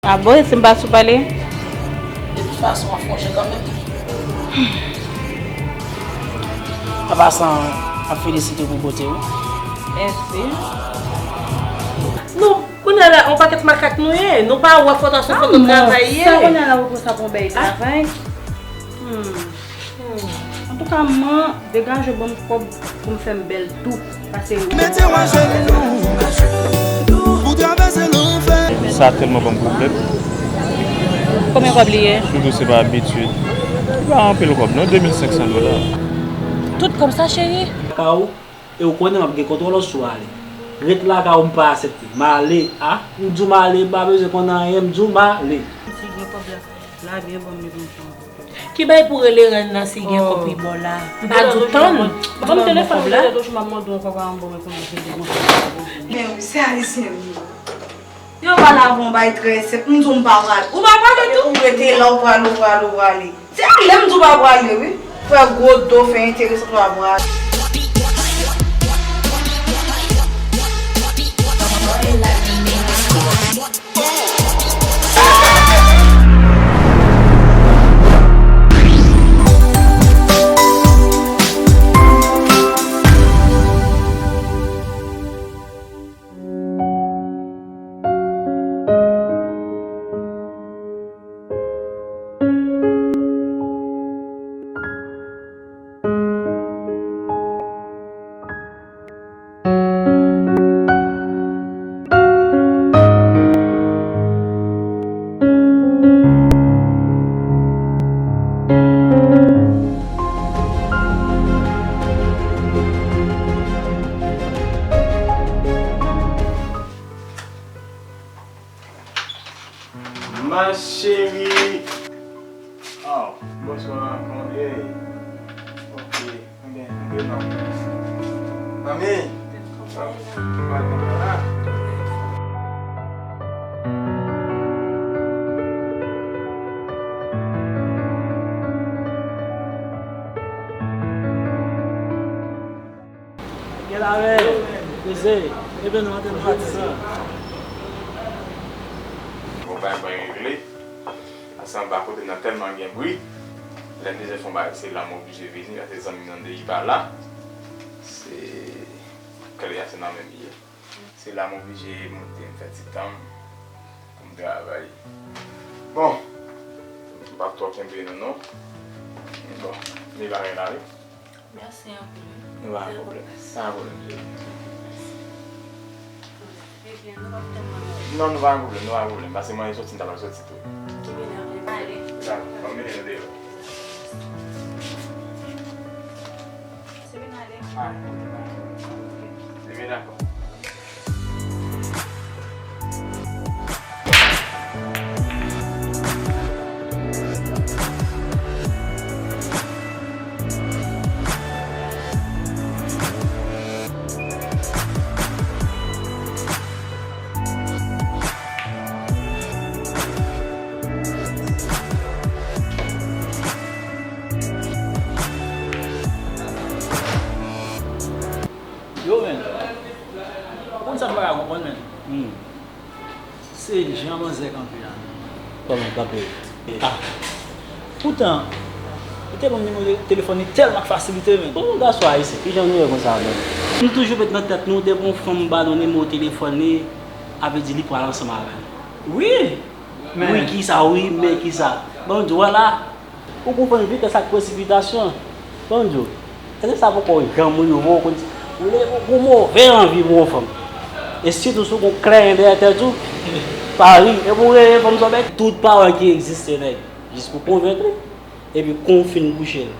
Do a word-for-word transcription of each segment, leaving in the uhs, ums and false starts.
A bon, e si m pa sou pale? De tout fason, w ap fè yon jan kanmenm. An pasan, m ap felisite w pou bote w. Mèsi. Nou, kounye a la, yon pakèt makak nou ye. Nou pa wè fòt a sou fòt nou travay ye. Sa kounye a la, ou konsa pou bay travay? Hmm. Antouka, man, degaje w ban m kòb pou m fè m bèl tou. Pase. Mete w ajenou pou travèse lanfè. Sa tèlman ban m pwoblèm. Konbyen kòb li ye? Sitou se pa abitid. Li pa anpil kòb, non, de mil senk san dola. Tout kòb sa, cheri? Ka w, e w konnen m ap gen kontwòl w si w ale. Ret lakay ou, m pa aksepte. M ale, a? M di w m ale, m pa bezwen konn anyen, m di w m ale. Si gen kòb la, la byen ban m li pou m fè yon Ki bay pou rele rèn nan si gen kòb pi bò la? M pa di w tann. Ban m telefòn mwen, lè toujou m ap mande yon kòb a yon bò mwen pou mwen jwenn yon kòb. Men wi, se ayisyen wi. Yo pale avè yon bay trè senp, m di w m pa prale. Ou pa prale tou? Ou rete la, ou prale, ou prale, ou prale. Se ale m di w pa prale wi. Fè gwo do, fè enteresan, ou pa prale. Ma chérie. Oh, bonswa, kòman w ye? Ok, mwen byen, mwen byen non. Manmi. Oh, mwen byen la. Gen la, men. Koze. Ebyen, nou antre nan pati sa. Bon, bagay mwen regle. Ase anba kote m nan tèlman gen bri. Lè m bezwen fè yon bagay, se la m oblije vini, paske zanmi m nan de li pa la. Se kle a se nan men m li ye. Se la m oblije monte, m fè ti tan m pou m travay. Bon, m p ap twò kenbe nou non. Bon, m ale la wi. Mèsi anpil. Nou pa gen pwoblèm. Pa gen pwoblèm, cheri. Ebyen, nou p ap tann mwen. Non, nou pa gen pwoblèm, nou pa gen pwoblèm. Pase mwen soti, m ta pral soti tou. Ebyen, dakò, m ale. Dakò, ban m mete nou deyò. Se vin ale. Ah, ebyen, dakò. Yo, men. Ou konn sa m pa ka konprann, men? Hmm. Se jan manzè kanpe a. Kòman kanpe? Ah. Poutan, li te ban m nimewo telefòn li tèlman ak fasilite, men. Bon, gason ayisyen, kijan nou ye konsa, men? Nou toujou met nan tèt nou, depi yon fanm ba nou nimewo telefòn li, a vle di li pral ansanm avè l. Wi! Men. Wi, kisa, wi, men kisa. Ban m di w, wè la, Ou konprann vitès ak presipitasyon. Ban m di w, èske sa poko janm rive w, ou konn, ou le, ou gon move anvi pou yon fanm. E sitou si w gon kleren dèyè tèt ou, pa ri. Epi w rele fanm sa w bay tout pawòl ki egziste, nèg, jis pou konvenk li. Epi kou w fin bouche l.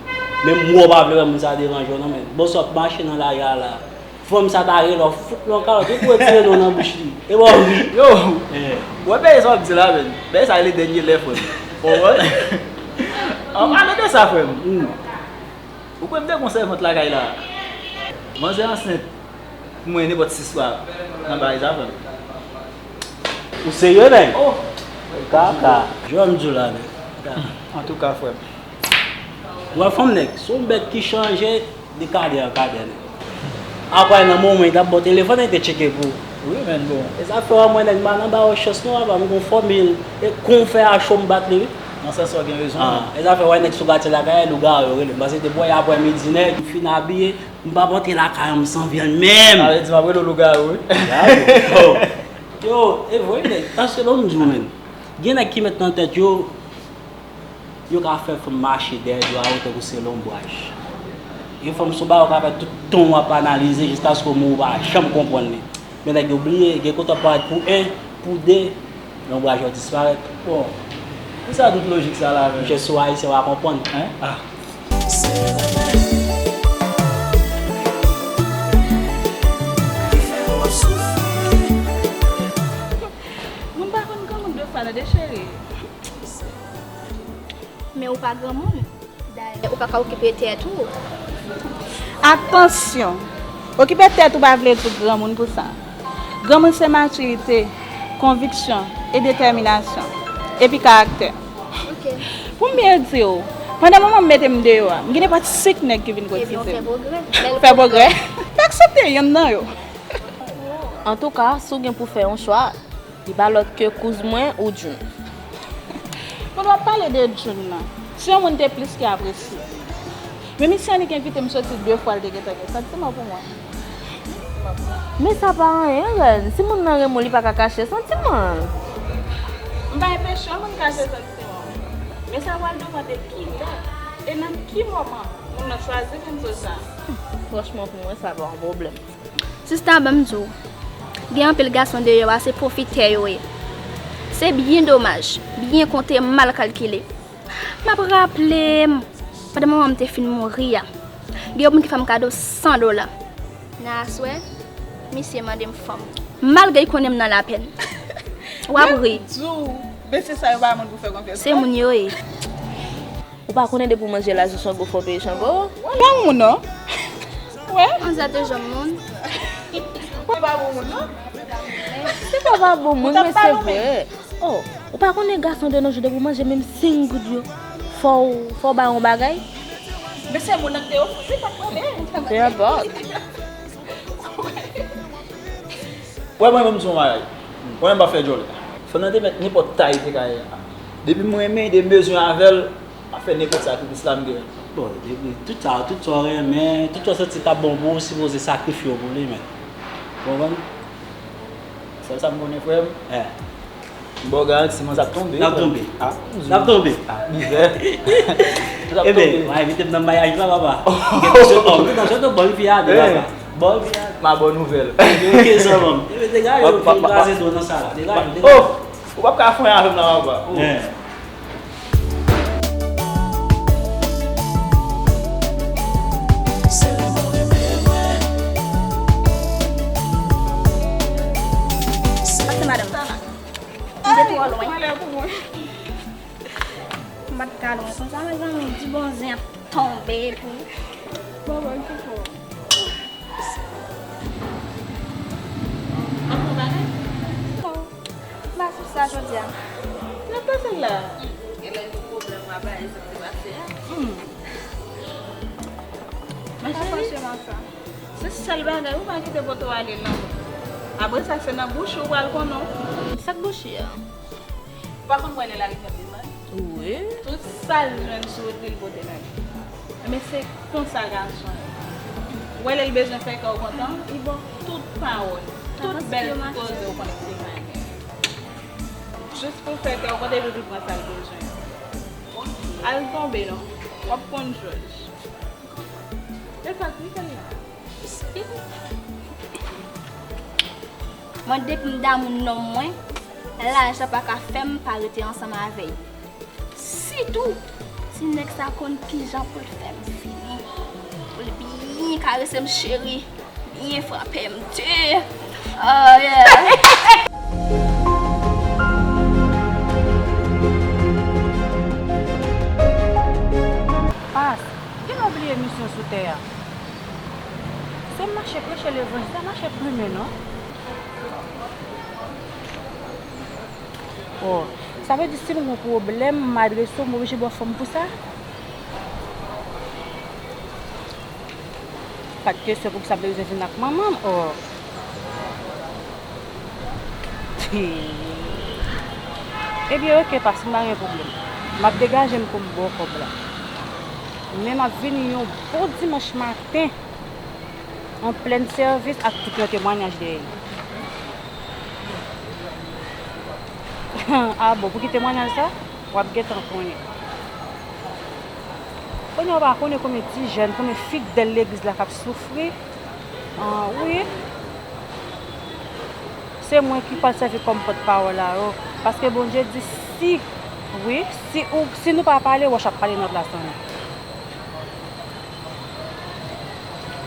Menm mò w pa vle wè moun sa deranje w non, men. Bonswa, ap mache nan lari a la. Fanm sa ta rele w, fout nan kalòt, ou pou retire non nan bouch li. E bon, wi. Yo! Eh. Ou wè bagay sa w ap di la, men. Bagay sa rele dènye lè, frè m. Ou konprann? An pale de sa, frè m. Hmm. Ou kwè m te gon sèvant lakay la? Manzè ansent pou mwen nenpòt sis fwa nan bagay sa, frè m. Ou serye, nèg? Oh! Kaka. Jan m di w la, nèg. Antouka, frè m. Ou wè fanm, nèg, se yon bèt ki chanje de kadè an kadè, nèg. Apre, nan moman, li t ap ba w telefòn, li te tcheke pou, Wi, men bon. E sa fè w wè mwen nèg m pa nan ba yo chans non, papa, m gon fòmil. E kon fè a cho m bat li, wi. Nan sans sa w gen rezon. Ah, e sa fè w wè nèg sou katye lakay, lougawou yo rele m. Paske depi w wè aprè midi nèg, m fin abiye, m p ap antre lakay an m san vyann menm. Sa vle di m ap rele w lougawou, wi. Yo, e vre, nèg, paske lè m di w, men, gen nèg ki met nan tèt yo, yo ka fè fanm mache dèyè do a yo tankou se lonbraj. Gen fanm se yon bagay w ka fè tout tan w ap analize jiskaske w mouri w pa janm konprann li. Men nèg yo bliye, gen kote w ap parèt pou en, pou de, lonbraj yo disparèt. Bon, kisa tout lojik sa la menm? Misye si w ayisyen w a konprann. Hein? Ah. Moun pa konn granmoun de fwa tande cheri. Men ou pa granmoun. Dayè, ou pa ka okipe tèt ou. Atansyon! Okipe tèt ou pa vle di granmoun pou sa. Granmoun se matirite, konviksyon e detèminasyon. Epi karaktè. Ok. Pou m byen di w, pandan manman m mete m deyò a, m gen nenpòt senk nèg ki vin kotize m. Ebyen, w fè pwogrè. Fè pwogrè. M aksepte yonn nan yo. Antouka, si w gen pou fè yon chwa, li pa lòt ke kouz mwen ou Jun. Pandan w ap pale de Jun nan, si yon moun te plis ke apresye. Men misye annik envite m soti de fwa, l te gentan gen santiman pou mwen. Men sa pa anyen, rèn. Si moun nan renmen w, li pa ka kache santiman l. M pa enpeche yon moun kache santiman l. Men sa pral depann de kilè e nan ki moman moun nan chwazi vin sou sa. Franchman, pou mwen, sa pa yon pwoblèm. Sista, ban m di w, gen anpil gason deyò a, se pwofitè yo ye. Se byen domaj, byen konte, mal kalkile. M ap raple m, pandan manman m te fin mouri a, gen yon moun ki fè m kado san dola. Nan aswè, misye mande m fanm. Malgre l konnen m nan lapèn. W ap ri. Di w, mesye sa yo pa moun pou fè konfyans. Se moun yo ye. Ou pa konnen depi w manje lajan Chango fò w peye Chango? Ou pa bon moun non. Wè. Manzè te jwenn moun. Ou pa bon moun non. Se pa pa bon moun, men se vre. Oh, ou pa konnen gason de nos jours depi w manje menm senk goud yo, fò w, fò w ba yon bagay? Men se moun nan ki te ofri, li pa t mande. Peu importe. Wè, mwen menm m di w yon bagay. Mwen menm m pa fè djòlè. Fanm nan te mèt nenpòt tay li te ka ye a. Depi m renmen, depi m bezwen avè l, m ap fè nenpòt sakrifis la m gen. Bon, depi tout sa, tout sa w renmen, tout sa w santi k ap bon pou ou, ou sipoze sakrifye w pou li, men. Ou konprann? Sèl sa m konnen, frè m. Eh. M ba w garanti, manzè ap tonbe. L ap tonbe. Ah, l ap tonbe. Ah, mizè. Manzè ap tonbe. Eben, w a envite m nan maryaj la, papa. Gen tout se òm. Tout se òm, bon, fi a de, papa. Bon, fi a. Ma bon nouvèl. Ok, sa bon. Eben, degaje w, fin kraze do nan sa la. Degaje w, degaje w. Oh! Ou p ap ka fwen avè m nan, papa. Oh. Eh. Pase, madanm. M te twò lwen. M pa t ka lwen konsa, mezanmi, di bon zen ap tonbe epi. Bon, bon, ki fò? Anpil bagay? Non. M pa sou sa jodi a. Nan pase la. Gen lè gen pwoblèm, w ap bay sa k te pase a. Hmm. Macheri. Pa franchman sa. Se sèl bagay, ou pa kite poto ale non. Apre sa, se nan bouch ou pral konnen. Sa k bouch li a? Ou pa konn wè lè lari fè pil mal? Wi. Tout sa l jwenn sou wout li, l pote lage. Men se konsa gason ye. Ou wè lè l bezwen fè kè w kontan, li ba w tout pawòl, tout bèl koze ou konnen se manyè. Jis pou fè kè w kontan epi pou l pran sa l bezwen. Al tonbe non, w ap konn jòj. E sa k rive l la. Mwen, depi m damou nonm mwen, lajan pa ka fè m pa rete ansanm avè l. Sitou si nèg sa konn kijan pou l fè m fini. Pou l byen karese m cheri, byen frape m di. Oh yeah. Pas, gen lè w bliye misyon sou tè a. Se mache preche levanjil, se mache plimen non. Oh, sa vle di si m gon pwoblèm, m adrese w, m oblije ba w fanm pou sa? Pa t kesyon poukisa m te bezwen vin ak manman m, oh. Ebyen, oke, pa si m pa gen pwoblèm. M ap degaje m pou m ba w kòb la. Men m ap vini yon bon dimanch maten, an plèn sèvis ak tout yon temwayaj dèyè li. A bon, pou ki temwayaj sa? W ap gentan konnen. Kounye a w pa konnen konbyen ti jèn, konbyen fidèl legliz la k ap soufri. Ah, wi. Se mwen ki pral sèvi kòm pòtpawòl a yo. Paske Bondye di, si, wi, si ou, si nou pa pale, wòch ap pale nan plas nou.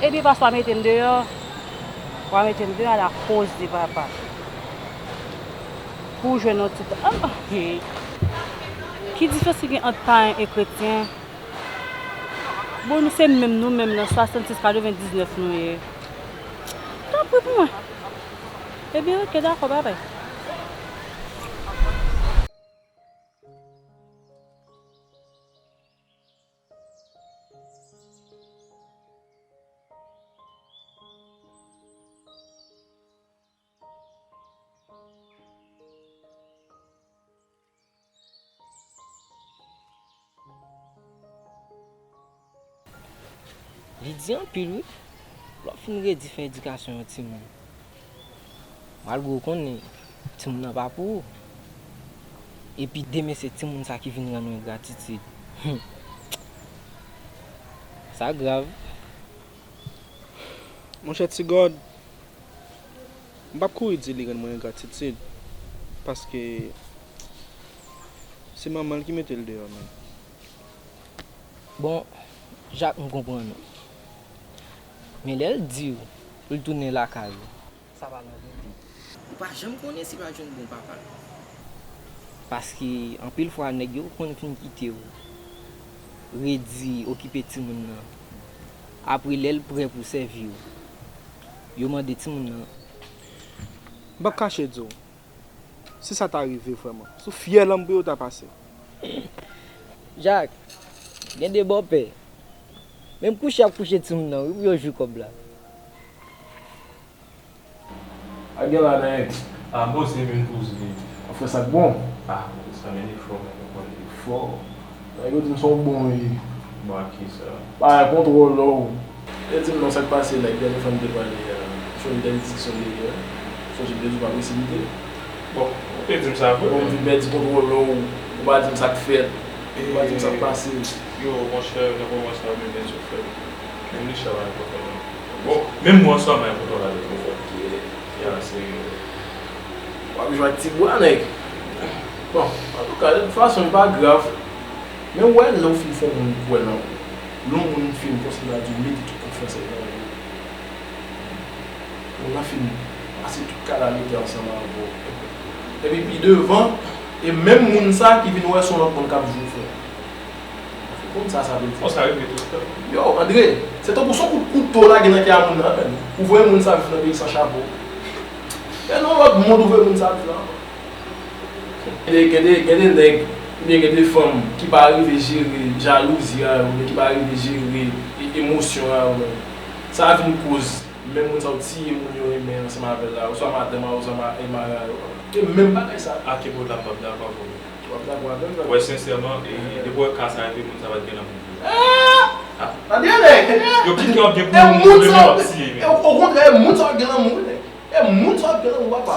Epi pastè a mete m deyò. W a mete m deyò alakoz de papa. Pou w jwenn yon ti tan. Ah, hey. Ki diferans ki gen ant payen e kretyen? Bon, nou se menm nou menm nan swasannsis katrevendiznèf nou ye. Tanpri pou mwen. Ebyen, oke, dakò, babay. Li di anpil, wi. Lè w fin redi fè edikasyon yon timoun, malgre w konnen timoun nan pa pou ou, epi demen se timoun sa ki vin rann ou engratitid. Sa grav. Monchè Ti Gòd, m p ap kouri di li rann mwen engratitid, paske se manman l ki mete l deyò menm. Bon, Jak, m konprann ou. Men lè l di w pou l tounen lakay ou, sa pa lanrete. Ou pa janm konnen si l pral jwenn bon papa. Paske anpil fwa nèg yo konn fin kite w, redi okipe timoun nan. Apre lè l prè pou sèvi w, yo mande timoun nan. M p ap kache di w, si sa ta rive vrèman, sou fyèl an m pou yo ta pase. Jak, gen de bòpè. Menm kouche y ap kouche timoun nan wi pou yo jwi kòb la. A gen la nèg. A bon se menm kouz li. An frè sa k bon. A bon sa men li fò men ou konnen li fò. Nèg yo di m se yon bon wi. Bon ak kisa? Bagay kontwòlè w. Yo di m non sa k pase nèg dènye fwa n te pale a. Sou yon dènye diskisyon n te gen an. Sonje m te di w pa presipite. Bon, ou te di m sa vre. Bon, m vin pèdi kontwòlè w. Ou pa di m sa k fèt. Ou pa di m sa k pase. Yo, monchè, nan moman sa yo, men byen sou fèt. Menm li chè pa enpòtan non. Bon, menm mwen ansanm a enpòtan la de fò. Ya, se. W ap jwe ak ti bwa, nèg. Bon, antouka, de tout fason, li pa grav. Men w wè, lè w fin fè yon moun kwè nan ou, lè yon moun fin konsidere di w mete tout konfyans li nan ou, moun nan fin pase tout kalamite ansanm avè w. Epi pi devan, e menm moun sa ki vin wè se yon lòt moun k ap jwe w, frè. Ou konn sa sa vle di? Bon, sa rive tou tan. Yo, Andre, se tankou se yon kout kouto w lage nan kè a moun nan, menm. Ou voye moun sa viv nan peyi san chapo. E nan lòt mond ou voye moun sa viv la. Gen de, gen de, gen de nèg, oubyen gen de fanm ki pa rive jere jalouzi a yo, oubyen ki pa rive jere e-, emosyon a yo, menm. Sa vin koz menm moun sa yo tiye moun yo renmen ansanm avè l la, oswa madanm a yo, oswa ma-, e mari a yo. E menm bagay sa. A ki bout la m p ap dakò avè w. W ap dakò avè m, frè m? Wè, sensèman, e, depi w wè ka sa rive, moun sa pa t gen lanmou pou ou. Ah! Ah. Tande, nèg! Yo kite w ap gen pou moun, moun renmen w ap tiye, men. E, okontrè, e moun sa w ap gen lanmou, wi, nèg. E moun sa w ap gen lanmou, papa.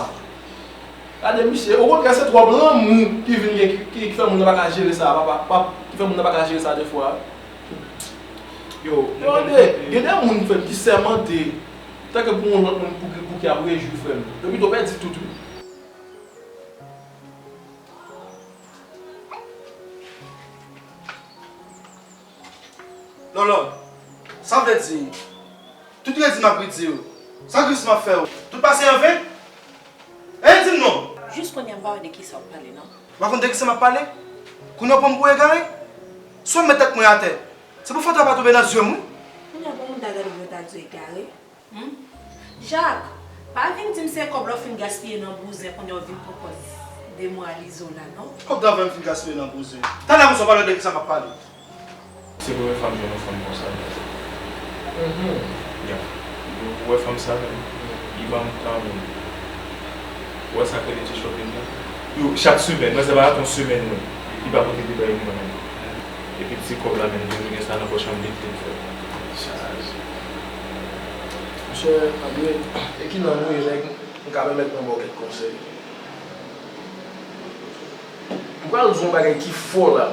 Gade, misye, okontrè, se twòp lanmou ki vin gen, ki, ki, ki fè moun nan pa ka jere sa, papa, pap, ki fè moun nan pa ka jere sa defwa. Yo, yo, gen de, gen de moun, frè m, ki sèmante, tanke pou yon lòt moun, pou ki, pou ki ap rejwi, frè m. Yo pito pèdi tout, wi. Lòlò, sa vle di, tout redi m ap redi w, sakrifis m ap fè w, tout pase anven? Ey, di m non! Jis kounye a m pa wè de kisa w ap pale non. Ou pa konn de kisa m ap pale? Kounye a w pran m pou egare? Si w mèt tèt mwen atè, se pou fatra pa tonbe nan zye m wi. Kounye a pou moun ta gade m yo ta di w egare. Hmm? Jak, pa vin di m se kòb la w fin gaspiye nan bouzen kounye a w vin pran pòz demwalize w la non. Kòb travay m fin gaspiye nan bouzen. Talè konsa w pa wè de kisa m ap pale. Se premye fwa m jwenn yon fanm konsa. Mhm. Ya. Ou wè fanm sa menm? Li ban m tan menm. Ou wè sa k rele ti shopping nan? Yo, chak semèn, mwen se pa yon semèn, wi. Li pa pote de bagay pou mwen menm. Epi ti kòb la menm, toujou gen sa nan pòch an, m vin fè l fè. Chaje. Monchè, André, e ki nonm ou ye, nèg, m ka pèmèt mwen ba w kèk konsèy? M pral di w yon bagay ki fò la.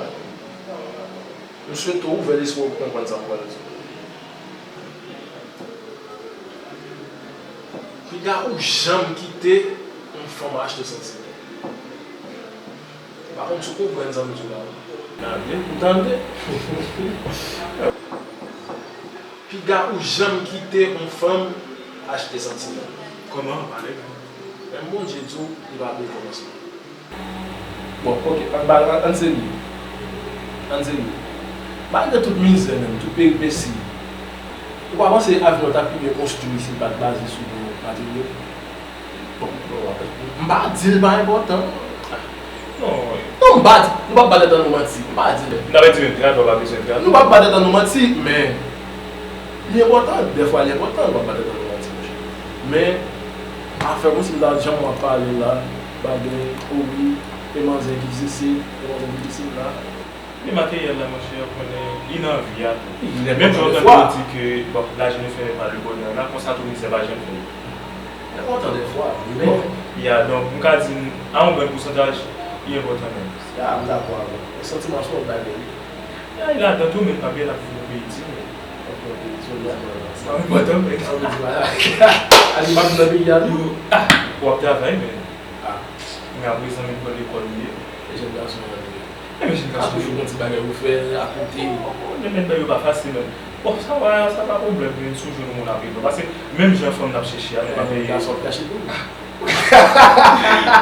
M swete w ouvè lespri w pou konprann sa m pral di w. Piga ou janm kite yon fanm achte santiman. M pa konn si w konprann sa m di w la. Tande, ou tande? Piga ou janm kite yon fanm achte santiman. Kòman? Pale m. Menm Bondye di w, li pa bliye kòmansman. Bon, ok, ann ba, ann, ann serye. Ann serye. Malgre tout mizè menm, tout peripesi, ou pa panse avni w t ap pi byen konstwi si l pa t baze sou materyo? Bon, bon, m pa di l pa enpòtan. Non, wi. Non, m pa di, nou p ap ba tèt an nou manti. M pa di l. M ta vle di menm, grann, w pa bezwen grann. Nou p ap ba tèt an nou manti, men li enpòtan, dèfwa li enpòtan, nou p ap ba tèt an nou manti, monchè. Men, afè posib la, jan w ap pale la, bagay, o wi, e manzè ki difisil, e manzè ki difisil la. Men materyèl la, monchè, ou konnen, li nan vi a tou. Menm jan w tande yo di ke, bon, l'argent ne fait pas le bonheur la, konsa tou mizè pa janm fè. Enpòtan dèfwa, men. Bon, ya, donk, m ka di, a yon grenn pousantaj, li enpòtan menm. Ya, m dakò avè w. Santiman se yon bagay. Ya, li ladan tou, men pa bliye n ap viv nan peyi di, men. Ok, ok, so, ya, sa enpòtan, men. Sa vle di, wala. A, li pa vin nan peyi a tou? Yo, a, w ap travay, men. A. Men apre, zanmi m pran lekòl li ye. E jèn gason an ye. E men jèn gason yo. Toujou gen ti bagay pou fè akote. Bon, men, men, men yo pa fasil, men. Bon, sa va, sa pa pwoblèm, men sou jenou moun ap regle. Paske menm jan fanm n ap chèche a, nou pa peye. Gason ap chache tou.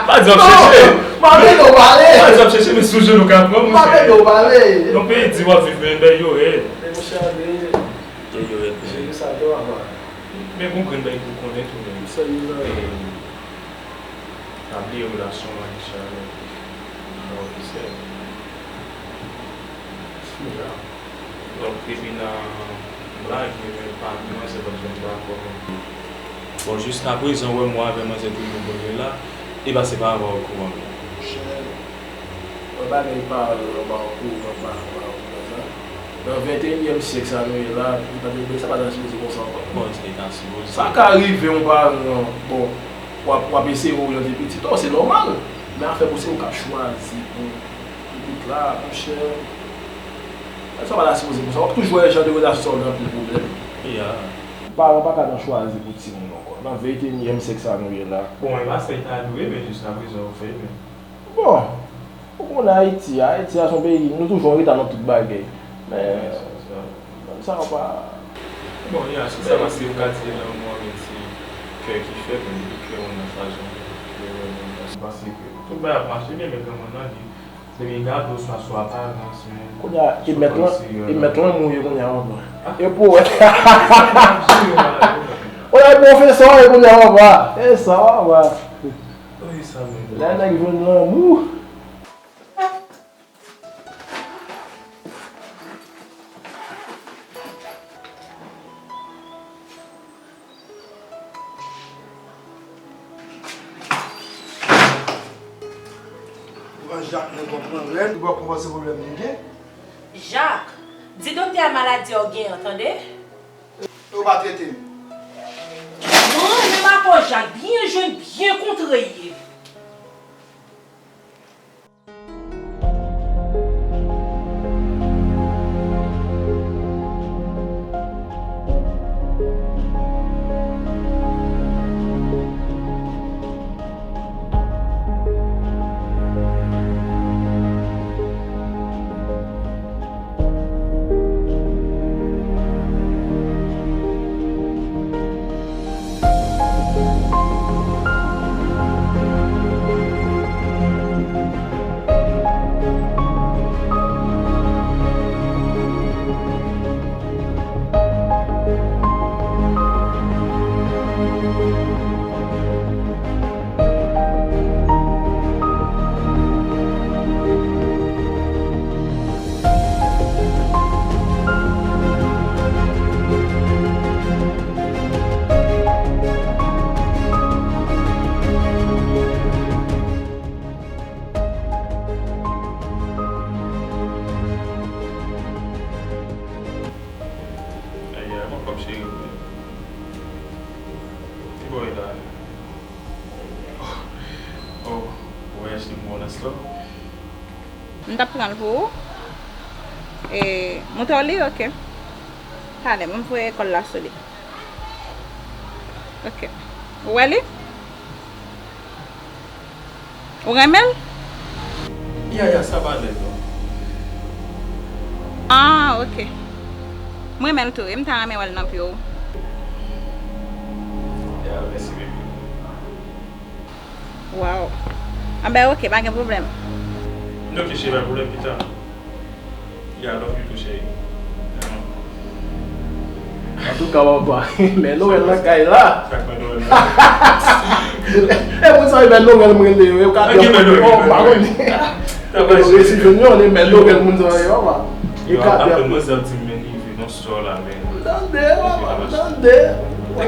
Pa di w ap chèche. Non, m ap ede w pale. Pa di w ap chèche, men sou jenou ka pran, monchè. M ap ede w pale. Yon peyi di w ap viv, men bèl yo rèd. Men monchè, men. Bèl yo rèd, men. Jere sa tou, apa. Men gon grenn bagay pou w konnen tou, men. Sa yo la. E, pa bliye relasyon Anisha avèk Mòfisè. Ya. Donk, depi nan blag, men pa di manzè pa t janm dakò, men. Bon, jiskaprezan, w wè mwen avè manzè toujou konn la, e pa se pa anba okouran, men. Monchè, yon bagay pa anba okouran, pa anba okouran sa. Nan venteyinyèm syèk sa nou ye la, li pa t, sa pa t sipoze konsa ankò. Bon, li ta sipoze. Sa ka rive yon paran, bon, w ap, w ap eseye oryante pitit ou, se nòmal. Men afè pou se ou k ap chwazi pou pitit la, monchè. Sa pa ta sipoze konsa. W ap toujou wè jan de relasyon sa yo gen anpil pwoblèm. Ya. Paran pa ka nan chwazi pou timoun ankò. Nan venteyinyèm syèk sa nou ye la. Bon, e pa sa li ta dwe, men jiskaprezan yo fè, men. Bon, ou konnen Ayiti, Ayiti a se yon peyi, nou toujou an reta nan tout bagay. Men, menm sa yo pa. Bon, ya, se sa, paske yo ka di nan yon moman, men se kè ki fèb, men depi kè w nan fason, yo wè moun nan. Paske tout bagay ap mache byen, men granmoun nan, li Depi gade w swa sou aparans, men. Kounye a, e mèt lan, e mèt lanmou ye kounye a, papa. E powèt. Kounye a, e pwofesè w ye kounye a, papa. E sa, papa. Lè nèg jwenn lanmou. Pran Jak nan kòb nan rèd, ou pa konprann se pwoblèm li gen. Jak, di doktè a maladi a w genyen an, tande? Yo pa trete m. Mwen renmen makoy Jak, byen jwenn, byen kontre ye. M t ap pran l pou ou. E, montre w li, ok. Talè, m voye kòl la sou li. Ok. Ou wè li? Ou renmen l? Ya, ya, sa pa lèd non. Ah, ok. M renmen l tou, e m ta renmen wè l nan pye w. Ya, mèsi, baby. Wow. Anben, ok, pa gen pwoblèm. Ok, cheri, pa pwoblèm, pita. Yeah, I love you too, cheri. Antouka, papa, men Noël nan kay la. Sa k fè Noël la? E moun sa yo, men Noël mwen rele yo, yo ka di, oh, m pa konnen. Yo resi jwenn yo, men Noël moun sa yo, papa. Yo ka di apèn mwen sa di men rive nan sò la, men. M tande, papa, m tande. M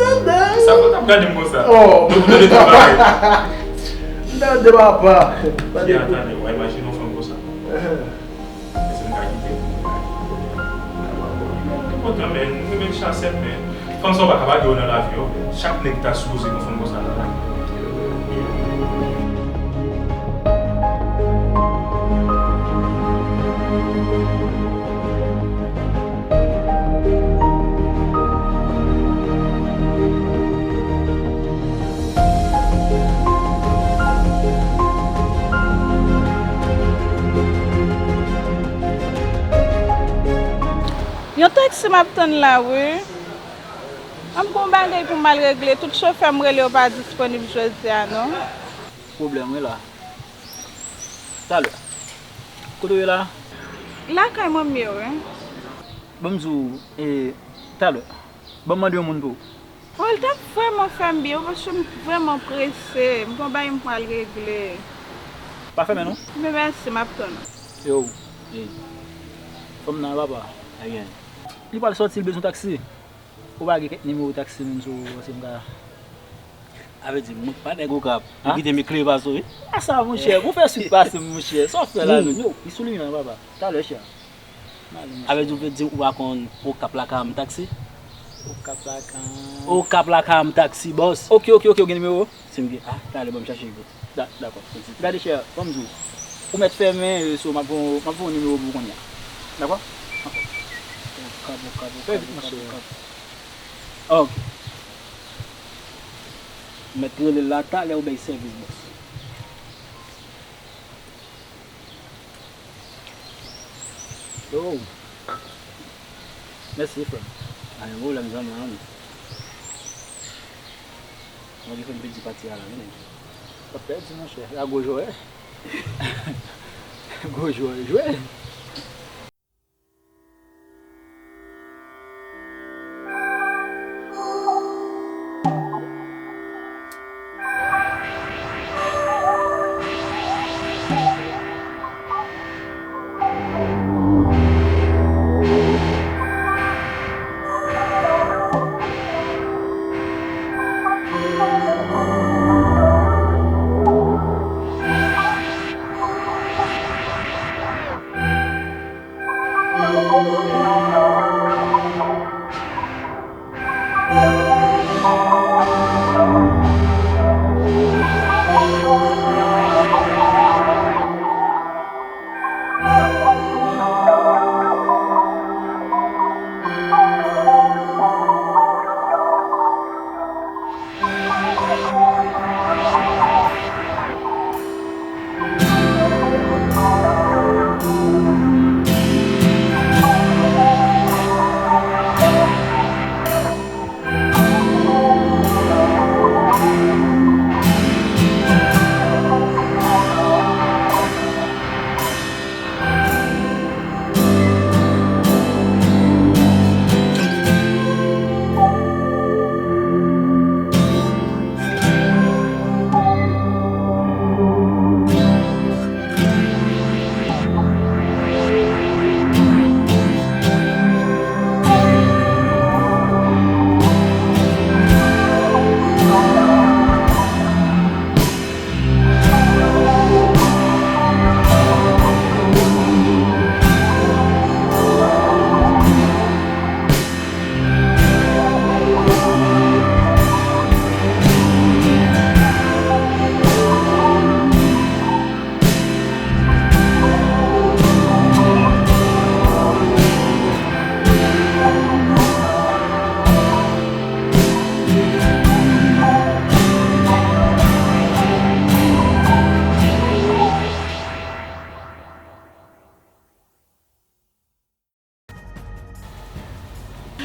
tande. Sa fò t ap gade m konsa. Oh. M tande papa. Ki atande, w a imajine yon fanm konsa. Èske m ka kite? M kontan, men, m renmen chasèt, men fanm sa w pa ka pa gen yo nan lavi w. Chak nèg ta sipoze gen fanm konsa nan lavi. Yon taksi m ap tann la, wi. An m gon bagay pou m al regle. Tout chofè m rele yo pa disponib jodi a, non. Pwoblèm, wi, la. Talè. Kote w ye la? Lakay manmi yo, wi. Ban m di w, e, talè. Ban m mande yon moun pou ou. Oh, li t ap vrèman fè m byen, wi, paske m vrèman prese. M gon bagay m pral regle. Pa fèmen non. Men mèsi, m ap tann ou. Yo, ey. Fanm nan, papa. Li pral sòti, li bezwen taksi. Ou pa gen kèk nimewo taksi moun sou ou, paske m ka. A vle di, mwen pa nèg Okap. Ou kite m eklere pase w, wi. A sa, monchè, bon fè swit pase m, monchè. Sa w ap fè la menm? Yo, li sou liy lan, papa. Talè, chè. A vle di, ou vle di ou pa konn Okap la ka ann taksi? Okap la ka ann. Okap la ka ann taksi, bòs. Ok, ok, ok, ou gen nimewo? Si m gen, ah, talè, ban m chache, bro. Da-, dakò. Gade, chè, ban m di w. Ou mèt fèmen, e, so, m ap voye, m ap voye yon nimewo pou ou kounye a. Dakò? Okap, Okap, Okap, Okap, Okap. Ok. Mèt rele l la, talè ou bay sèvis, bòs. Yo. Mèsi, frè m. Pa gen pwoblèm, zanmi an. Mwen ki fè m pèdi pati a la, wi, nèg. W ap pèdi, monchè. La gwo jwè. Gwo jwè, jwè.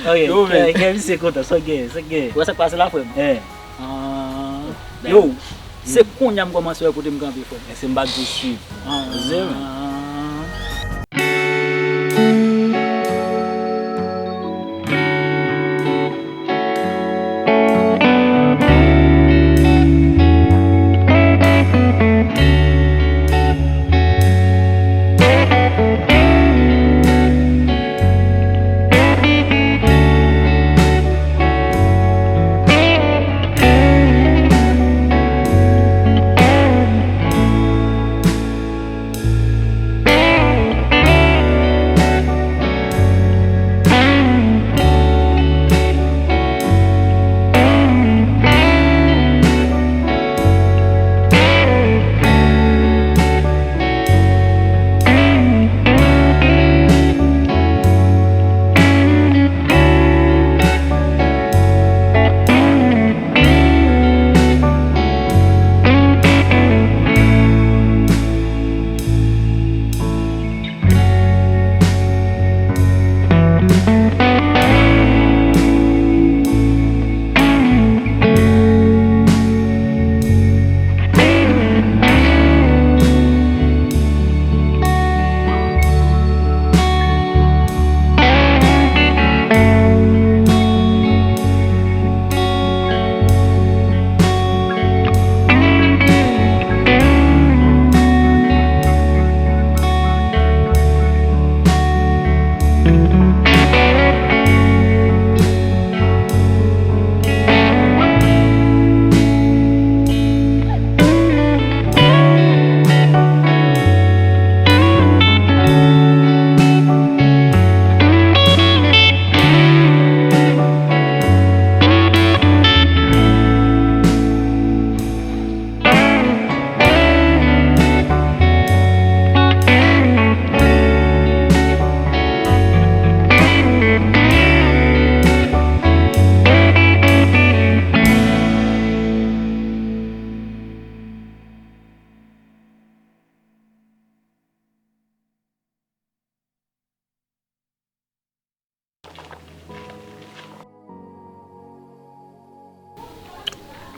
Ok, yo, kè, men kè misye kontan, sa w gen, sa w gen. Ou wè sa k pase la, frè m? Eh. Ah. Yo, se kounye a m kòmanse wè kote m kanpe, frè m. Èske m pa t di w swiv? Ah. Ou zi m?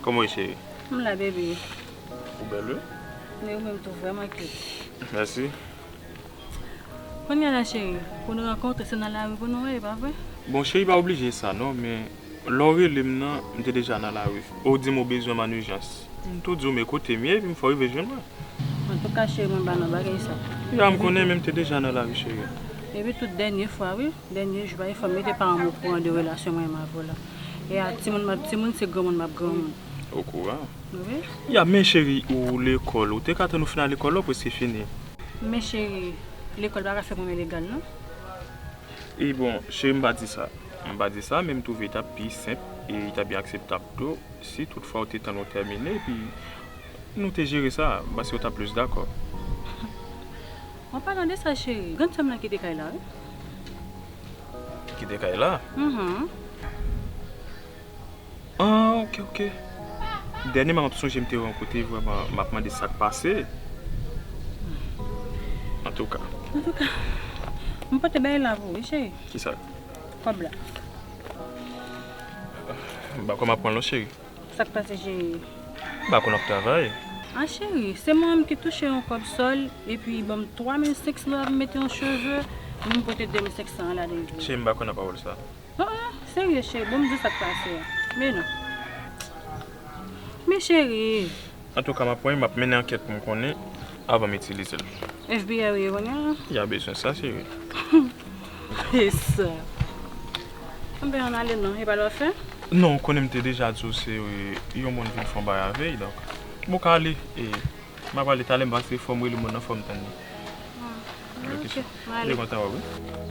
Kòman w ye, cheri? M la, baby. Ou bèl, wi. Men ou menm tou vrèman cute. Mèsi. Kounye a la, cheri, pou nou rankontre, se nan lari pou nou wè, e pa vre? Bon, cheri, pa oblije sa, non, men lè w rele m nan, m te deja nan lari. Ou di m ou bezwen m an ijans. M tou di w men kote m ye, epi m fè w rive jwenn mwen. Antouka, cheri, mwen pa nan bagay sa. Ya, m konnen, men m te deja nan lari, cheri. Epi tout dènye fwa, wi, dènye jou a, fò m mete paran m okouran de relasyon mwen menm avè w la. E a timoun m ap timoun, se granmoun m ap granmoun. Okouran? Wi. Ya, men cheri, ou lekòl, ou te ka tann ou fin al lekòl la, ou prèske fini. Men cheri, lekòl pa ka fè mwen ilegal, non. E bon, cheri, m pa di sa. M pa di sa, men m twouve li t ap pi senp e li t ap byen akseptab tou. Si toutfwa ou te tann ou tèmine, epi nou te jere sa, m panse ou t ap plis dakò. An palan de sa, cheri, grann sè m nan kite kay la, wi. Kite kay la? Mhm. Ah, ok, ok. Dènyèman, m ap sonje m te wè yon kote, vrèman, m ap mande sa k pase. Antouka. Antouka, m pote bagay la pou ou, wi, cheri. Kisa? Kòb la. M pa kwè m ap pran l non, cheri. Sa k pase, cheri? M pa konn ap travay. Ah, cheri, se mwen menm ki touche yon kòb sòl, epi ban m twa mil senk san dola pou m mete yon cheve, m pote de mil senk san an ladan l. Cheri, m pa konn nan pawòl sa. Oh, oh, serye, cheri, bon, m di w sa k pase a. Men non. Men, cheri. Antouka, m ap pran, m ap mennen ankèt pou m konnen avan m itilize l. F B I ou ye kounye a? Ya bezwen sa, cheri. E sa. Anben, ann ale non, e pa lè w fè? Non, ou konnen m te deja di w se, e, yon moun vin fè yon bagay avè l, donk. Bon, ka ale, e, m ap ale talè, m pase fò m rele moun nan, fò m tann li. Ah, ok, m ale. Li kontan wè w, wi.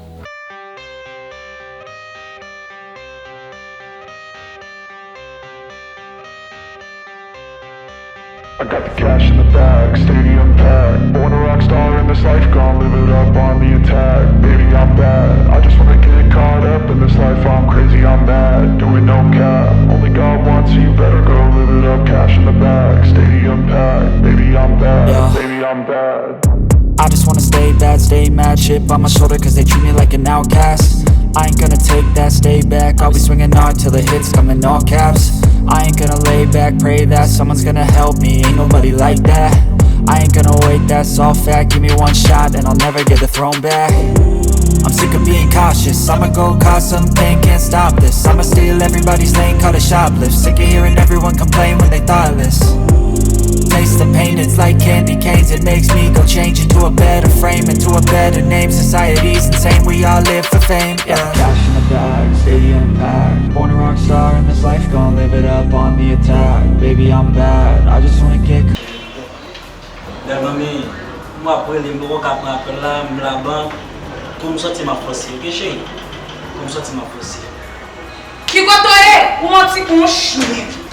I got the cash in the bag, stadium packed. Born a rock star in this life, gon' live it up on the attack. Baby, I'm bad. I just wanna get caught up in this life. I'm crazy, I'm mad. Do it no cap. Only God wants you, better go live it up. Cash in the bag, stadium packed. Baby, I'm bad. Yeah. Baby, I'm bad. I just wanna Stay bad, stay mad, chip on my shoulder cause they treat me like an outcast. I ain't gonna take that, stay back. I'll be swinging hard till it hits, come in all caps. I ain't gonna lay back, pray that someone's gonna help me. Ain't nobody like that. I ain't gonna wait, that's all fact. Give me one shot and I'll never get the throne back. I'm sick of being cautious. I'ma go cause something, can't stop this. I'ma steal everybody's lane, call it shoplift. Sick of hearing everyone complain when they thoughtless. Taste the pain, it's like candy canes. It makes me go change into a better frame, into a better name. Society's insane, we all live for fame. Yeah. Cash in the bag, stadium packed. Born a rock star in this life, gon' live it up on the attack. Baby, I'm bad. I just wanna get Dèl manmi, m ap rele m poko ka pran apèl la, m labank. Kou m sòti m ap fòse, oke cheri? Kou m sòti m ap fòse. Ki kote w ye? Ou manti pou yon chen.